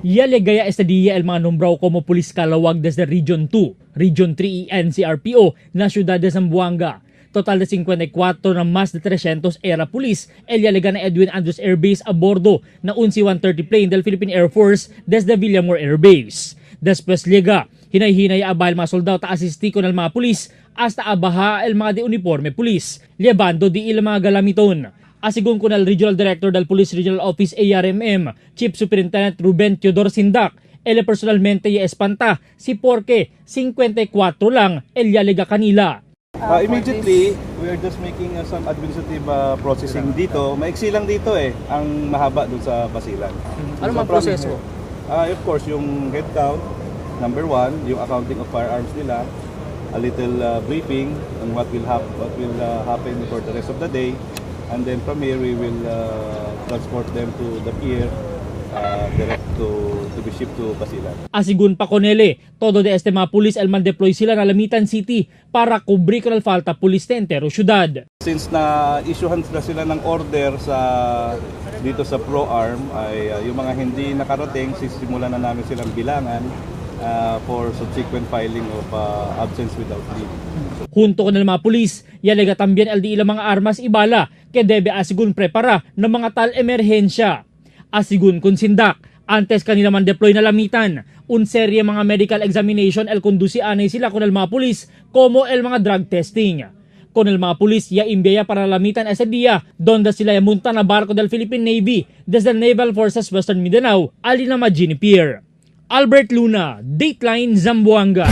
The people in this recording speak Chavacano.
Ya llegaya este día el mga nombrado como Pulis Calawag desde Region 2, Region 3 y NCRPO na Ciudad de Zamboanga. Total de 54 na más de 300 era pulis el yalega na Edwin Andrews Air Base a bordo na un C-130 plane del Philippine Air Force desde Villamor Air Base. Después llega, hinay-hinay abal mga soldado ta asisti con el mga pulis hasta abaha el mga de uniforme pulis, llevando di il mga galamiton. Asigun con el Regional Director del Police Regional Office ARMM, Chief Superintendent Ruben Teodoro Sindak, ele personalmente ya espanta si porque 54 lang el yalega kanila. Immediately, we are just making some administrative processing dito. Maiksi lang dito eh, ang mahaba dun sa Basilan. Ano So, mga from proseso? here, of course, yung head count, number one, yung accounting of firearms nila, a little briefing on what will happen for the rest of the day, and then from here we will transport them to the pier, direct to be shipped to Basilan. Asigun pa konele, todo de este mga pulis el man deploy sila na Lamitan City para kubri con el falta pulis de entero syudad. Since na issuehan na sila ng order sa dito sa ProArm ay yung mga hindi nakarating, sisimulan na namin silang bilangan for subsequent filing of absence without leave. Junto con el mga pulis, yalega también el di ilang mga armas ibala que debe asigun prepara ng mga tal emerhensya. Asigun kun sindak, antes kanila man deploy na lamitan, un serye mga medical examination el conduci anay sila con el mga pulis como el mga drug testing. Con el mga pulis ya imbiya para lamitan ese día donde sila yamunta na barko del Philippine Navy desde el Naval Forces Western Mindanao, ali na Magini Pier. Albert Luna, Dateline Zamboanga.